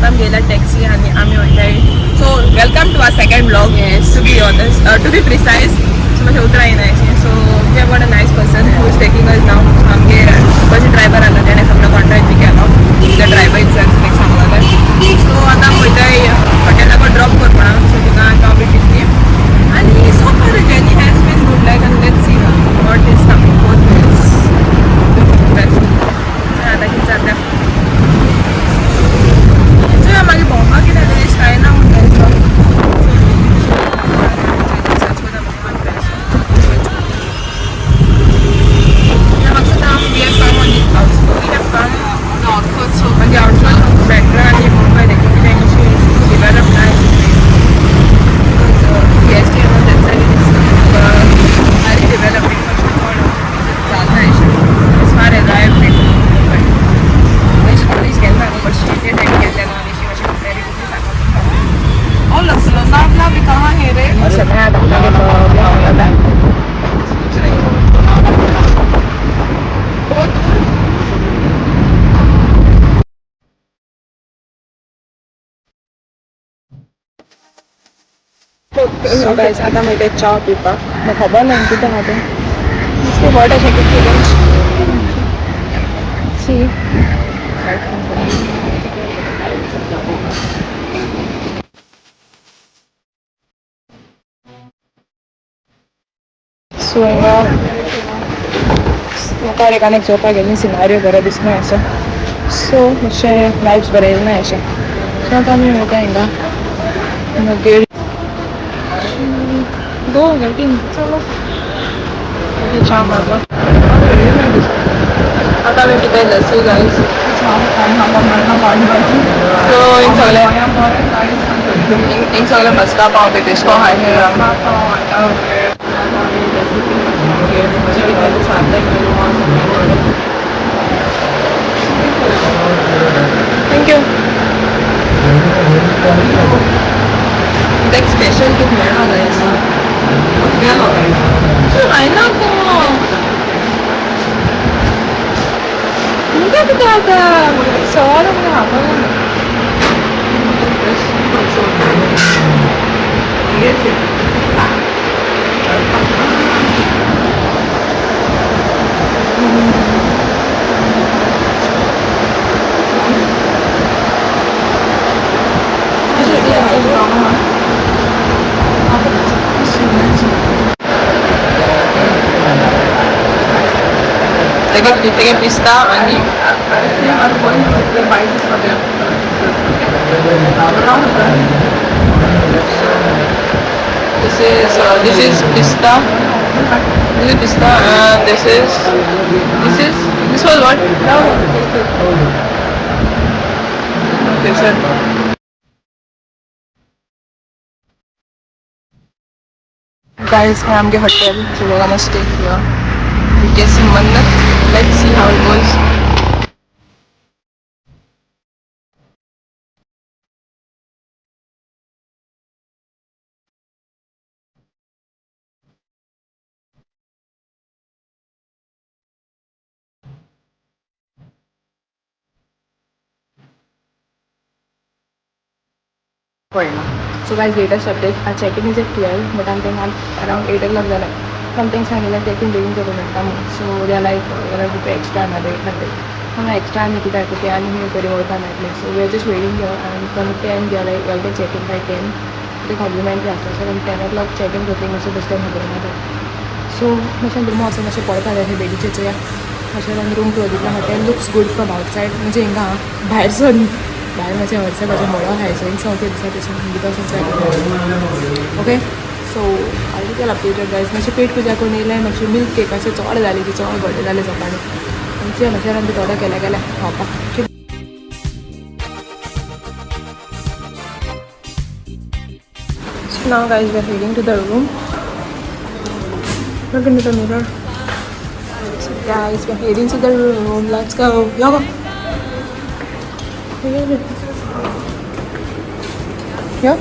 आतां आमी गेल्या टॅक्सी आनी आमी वयताय. So welcome to our second vlog. To be honest, to be precise, so मातशें उतरां येना अशें. So we have got a nice person who is taking us now. आमगे बस ड्रायवर आसलो, तेणें सगळो कॉन्ट्रॅक्ट बी केलो. The driver itself लायक सांगलेलें. सो आतां आमी वयताय हॉटेलाको ड्रॉप करपाक. सो थिंगा जॉब बी दितली आनी so far journey has been good, like, आनी let's see what is coming forth is best. आतां कितें जाता चोया. मागीर भोंवपाक कितें जालें, कांय ना म्हणटा. सर्च करता. We have come on the outskirts. We have come on the outskirts of Bandra आणि मुंबई देखून कितें अशी develop ना, because CST and all that side is very developing. मातशें चड जालना अशें as far as I have been to Mumbai. अशें college गेलें ना, बट स्टेट टायम गेल्लें ना आनी अशी मातशें कंपेरेटिवली सांगप. और लोनावला भी कहाँ है रे? सगळ्या आतां. बहुत दूर. So guys, आतां वयता च्या पिवपाक. म्हाका खबर ना कितें आहा तें. नुस्तें बट अशें कितें सी. सो हिंगा मुखार एक आनीक चोवपाक गेल्ली, सिनारियो बरो दिसना अशें. सो मातशें वायब्स बरें येयना अशें. सो आतां आमी वयता हिंगा मागीर गो गेटींग. चलो च्या मारपाक. आतां आमी पिताय लस्सी गायज. सो हिंग सगळें, हिंग सगळें मस्का पाव बी तेश कोन हाय. Thank you. Like special कितें मेळना गायज. जायना तुमकां कितें आतां सवाल म्हाका खावपाक. तेका तेगे पिस्ता आनी this is pista, this is pista and this is this was what? Okay, sir. Guys, I am hotel, so we're gonna stay here. We guess in Mannat. Let's see how it goes. So guys, latest update. Our check-in is at 12, but I'm thinking around 8 o'clock जाला. Something सांगितलं check-in बेगीन करूं म्हणटा म्हणून. So they are like, you're gonna pay extra another 800. हांगा extra आनी कित्याक ते आनी खंय तरी वयता मेळटलें. So we are just waiting here and from 10 they are like, you'll get check-in by 10. ते कॉम्प्लिमेंटरी आसता. So 10 o'clock check-in करतली, मातशें बेश्टें खबर ना तें. So मातशें रुमा वचून मातशें पळयता अशें बेगीचे चोया. मातशें रूम टूर दितला. Hotel looks good from outside. म्हणजे हिंगा भायर सून भायर मातशें हरसें मळो आहाय. सो हिंग सामकें दिसता तशें भितर वचून. Okay, so I will updated guys. मातशें पेट पुजा करून येयलें. मातशें मिल्क केक मातशें चड जाली ती, चड घोडे जाले सकाळीं. आमचे मातशें आमी थोडो केल्या केल्या खावपाक. So now guys, we are heading to the room. Look into the mirror. So guys, we are heading to the room. Let's go. Yoga. Yeah.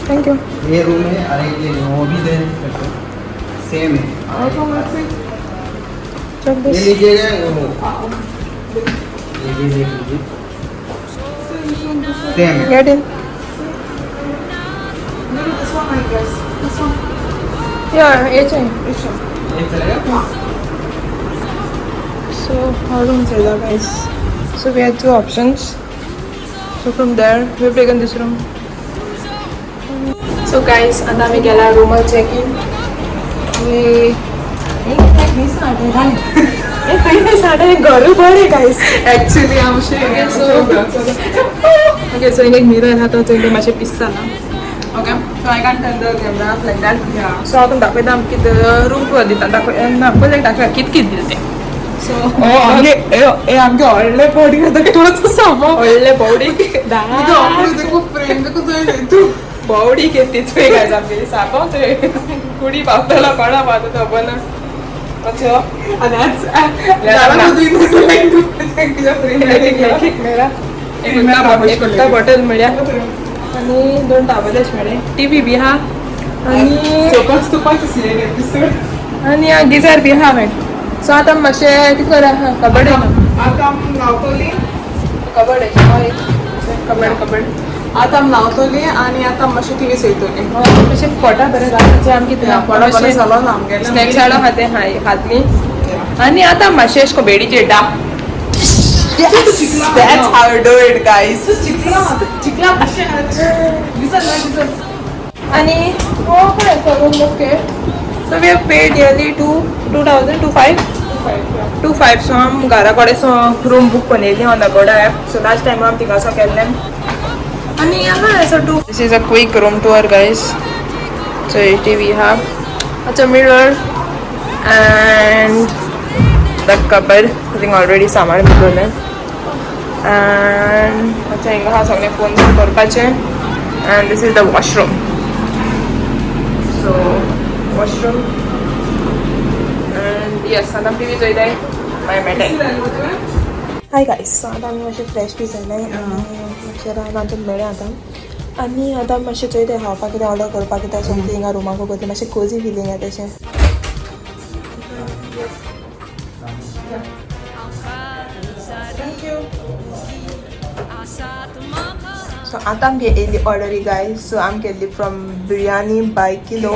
Thank you. ये रूम है. अरे ये वो भी दे सकते, सेम है. Also, let's see. Check ये this. लीजिएगा वो, ये भी देख लीजिए. So Same Hai. Get in. This one I guess. This one. Yeah, ये चाहिए. ये चलेगा. So our room is there, guys. So we had two options. So from there we have taken this room. So guys, आता आम्ही गेला रूमार check in. घरूय बरें guys. Actually, I'm sure. Okay, so एक मिरर आहा तो थंय मातशें पीस जाला. Okay, so I can't turn the camera like that. Yeah. So हांव तुमकां दाखयता आमकां कितें रूम टूर दिता दाखय ना पयलीं दाखया कितें कितें दिलें तें. सो आमगे ए आमगे व्हडले पॉडी आतां तूंच सामो. व्हडले बावडी फ्रेम देखून तूं. बावडी घेतली चोय गायज आमगेली सापाव चोय कुडी पावतलो कोणा पावता खबर ना. अच्छा आनी आज दारान तूं तुज्या फ्रेम. मेळ्ळा एक उदका बॉटल मेळ्ळ्या आनी दोन टावलच मेळ्ळे. टीवी बी आहा आनी चोकस तुपाच सिरियल एपिसोड. आनी गिजर बी आहा मेळ. सो आतां मातशें कितें करा कबड आतां आमी न्हांवतोली. Cupboard cupboard cupboard. आतां आमी न्हांवतोली आनी आतां मातशें टिवी चोयतोली. मातशें पोटा बरें जालें आमकां कितें पोटा बरें जालो ना आमगेलें. स्नॅक्स हाडो खातें खातली आनी आतां मातशें अशें बेडीचेर डा. That's how you do it, guys. चिकला मातशें गिजर ना गिजर. आनी हो काय room okay. So we have paid nearly 2,000 25 25. So आम घरा कडेन सो रूम बूक करून येयली on Agoda app. So last time आम थिंगासो केल्लें आनी आहा. So two this is a quick room tour guys. So TV आहा, अच्छा mirror and the cupboard. I think already सामान बी दवरलें. अँड अच्छा हिंगा आहा सगळें फोन करपाचें. And this is the washroom. So washroom and yes, आतां टीवी चोयताय मागीर मेळटाय. हाय गायस, सो आतां आमी मातशें फ्रेश बी जाले आनी मातशें रावन आमचें मेळ्ळें आतां. आनी आतां मातशें चोयताय खावपाक कितें ऑर्डर करपाक कितें समथींग. हिंगा रुमाकू करता मातशें कोजी फिलींग येता तशें. सो आतां आमगे येयली ऑर्डरी गायस. सो आम केल्ली फ्रॉम बिरयानी बाय किलो.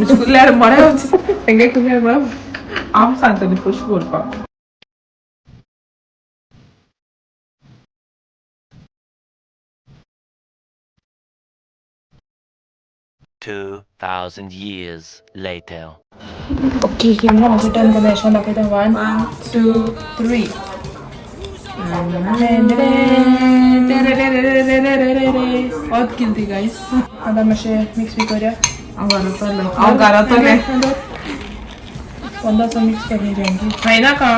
कुल्यार मळ्या तेंगे कुल्यार मळ्या हांव सांगतलें कशें करपाक. Two thousand years later. Okay, camera मातशें टर्न करून अशें दाखयता. 1 2 3. होत केली ती गायस. आतां मातशें मिक्स बी करया. हांव घरांतलें हांव घरांतलें. पंदरासो मिक्स करून जायना खायना का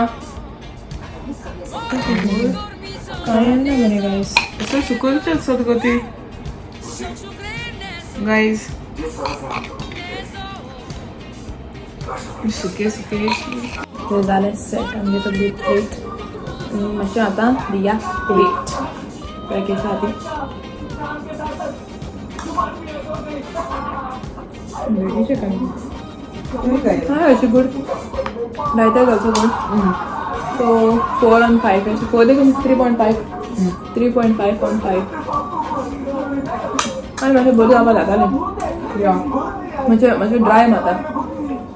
काय ना मरे गायस. असं सुकून आसत गो ती गायस. सुके सुके ते जालें सेट आमगे सगळी प्लेट आनी मातशें आतां दिया प्लेट पॅकेजा खातीर. हय अशें good raita is also good. So 4 on 5 अशें 4 देखून 3.5 3.5 on 5. आनी मातशें बरें जावपा जातालें. मातशें मातशें ड्राय माता.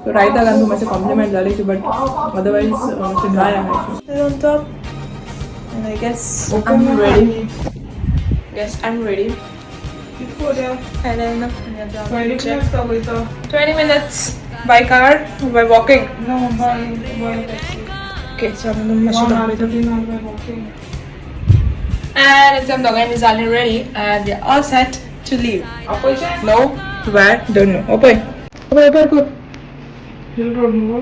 सो रायता आमकां मातशें कॉम्प्लिमेंट जालें बट अदरवायज मातशें ड्राय आहा. On top and I guess I'm ready. Yes, I'm ready. And then 20 minutes by car, by walking. No, by taxi. Okay, so I'm gonna One hour, 13 hours by walking. And it's I'm is all ready and we're all set to leave. No, where? Don't know. Open. Open, open, open. Hill Road मुगो.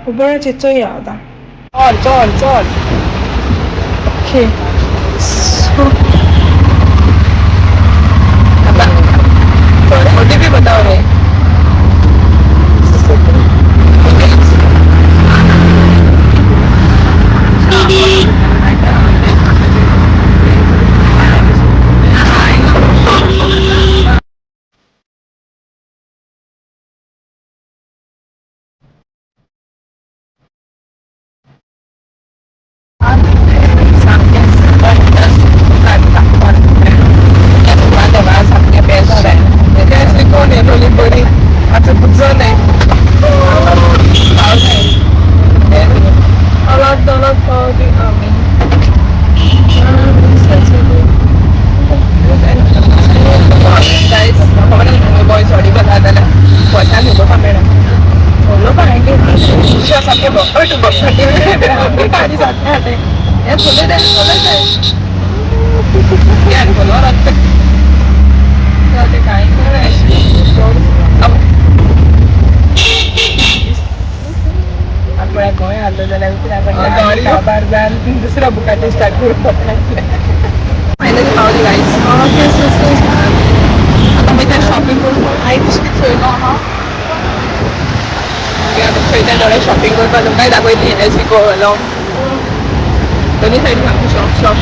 Open, चोया आता. चल चल चल. Okay. So. OTP बताओ रे. सामकें bucket bucket आमगे गाडी जाता तें हें चलयता चलयता बोलो रक्त ते कांय म्हळ्यार गोंय हाडलो जाल्यार काबार जावन दुसरो बुकाटे स्टार्ट करपाक फायनली पावले गायज. आतां मागीर शॉपिंग करपाक आयज चोयलो आहा. आतां खंय थोडे शॉपिंग करपाक तुमकांय दाखयतली एज we go along. दोनी सायडीन सामकें shop shop.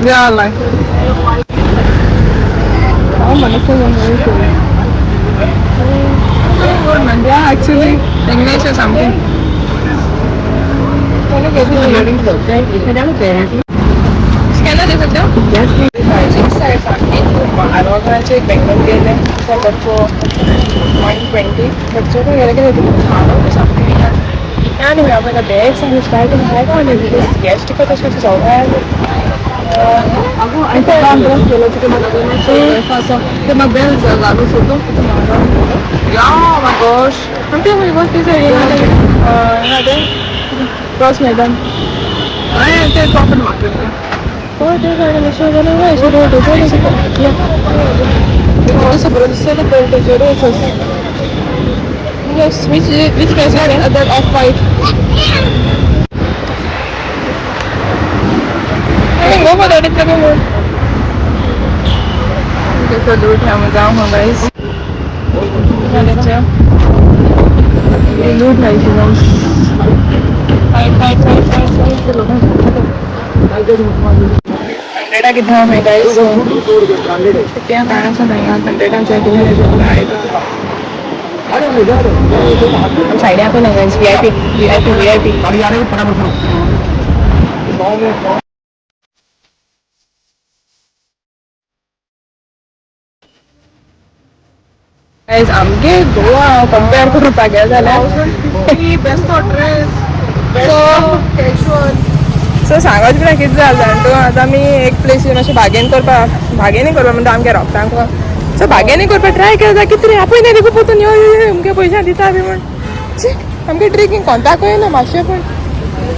Yeah, like oh my God, good man. Yeah, actually, English or something. Scanner दे सकते हो? आरोग्याचे एक बेंगलोर गेले for 120 but जो गेले की something. Anyway, I'm gonna beg some starting high on it because guest ko तशें Yeah, oh my gosh. I'm feeling what is it? Cross Maidan. I am the proper market. Oh, there's a Yes, which dress is that off white? I can go for that it's like a more. Okay, so do it now, guys. लूट आई थी guys. हंड्रेडा कितना है guys? क्या खाना सा नहीं है हंड्रेडा चाहिए. Side pay ना guys VIP VIP VIP. Guys आमगे Goa compare करून गेले जाल्यार बेस्ट ड्रेस सो सो सांगत बी कितें जालें जाण तूं. आतां आमी एक प्लेस मातशें बागेन करपाक बागेनूय करपाक म्हणटा आमगे रोगतांक. सो बागेनूय करपाक ट्राय केलें जाल्यार कितें रे आपय न्ही देखून पोतून यो यो अमके पयशे दिता बी म्हण. शी आमगे ट्रेकिंग कोंताकूय ना मातशें पण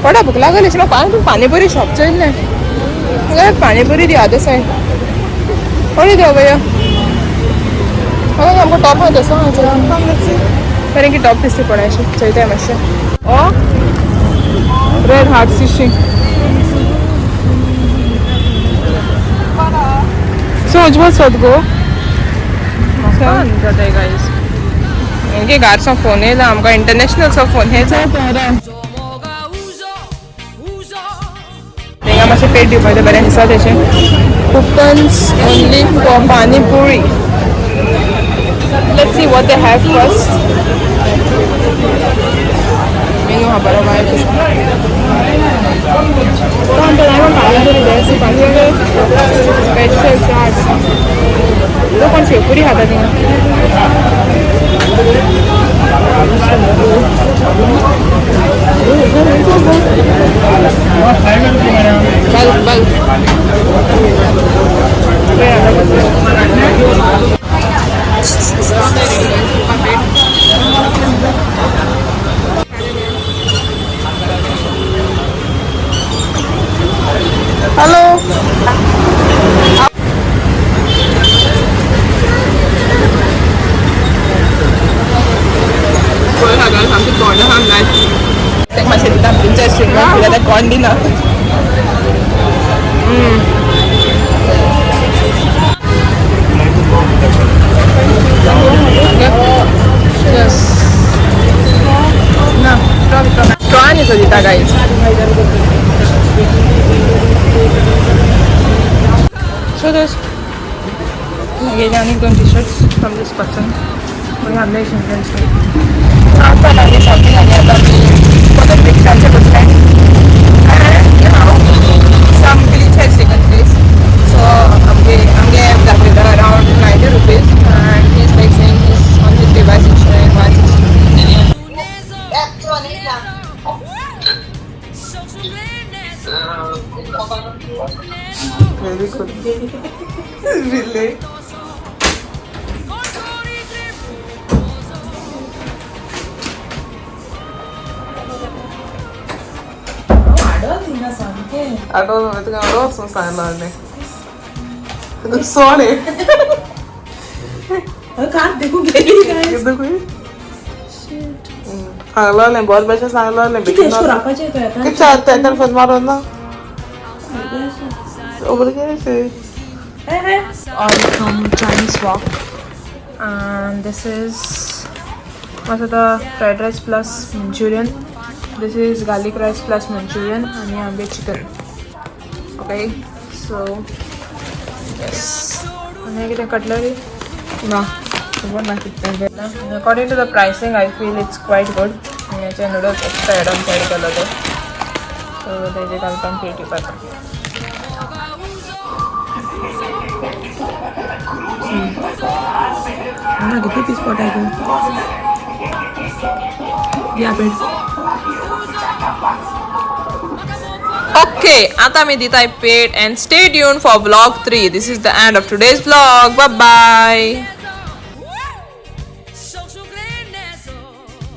पोटा भूक लागली. म्हाका पानीपुरी शॉप चोयल्लें पानीपुरी दी आदर सायड कोणी देव भैया. आमकां टॉप आहा तसो बरें की टॉप दिसता पळय चोयताय मातशें. ओ रेड हार्ट फिशींग सो उज्ज्वल सोद गो जाताय गायज. मागीर घारसो फोन येयला आमकां इंटरनॅशनल सो फोन येयला. थिंगा मातशें पेट दिवपाचें बरें दिसता तेशें. Coupons only for panipuri. Let's see what they have first. Menu हा बरो बाय स्पेशल चाट. लोक कोण शेवपुरी खाता थिंगा. बल बल हॅलो. सामकें तोंड आहा तेका मातशें दिता प्रिन्सेस ट्रिटमेंट कित्याक कोण दिना. Yes. ना, स्ट्रॉ दिता गाईज. So this मागीर आनीक दोन T shirts from this person मागीर आमले इंडियन स्टोर. आता आमी शॉपिंग आनी आतां आमी परत रिक्षांचे बसले and you know some glitch has taken place. So आमगे ॲप दाखयता around ₹90 and he is like saying he's on his device it's showing 160. Very good. Really? आडो तुका आडो वचून सांगलो सोणे. कार देखून गेली गायस. कितें सांगलोलें बरें भशेन सांगलोलें. कितें अशें रावपाचें खंय आतां? कितें तेन्ना फोन मारून ना कितें. All from Chinese Wok, and this is masala fried rice plus Manchurian. This is garlic rice plus Manchurian आणि आमगे चिकन. Okay, so yes, आनी कितें कटलरी ना खबर ना कितें. According to the pricing I feel it's quite good. हेचे noodles extra add on side केलो तो सो तेजे घालपाक पेट येवपाचो. ना कितले पीस पोटाय तूं या पेट. Okay, आता मी दिताय पेट and stay tuned for vlog 3. This is the end of today's vlog. Bye bye.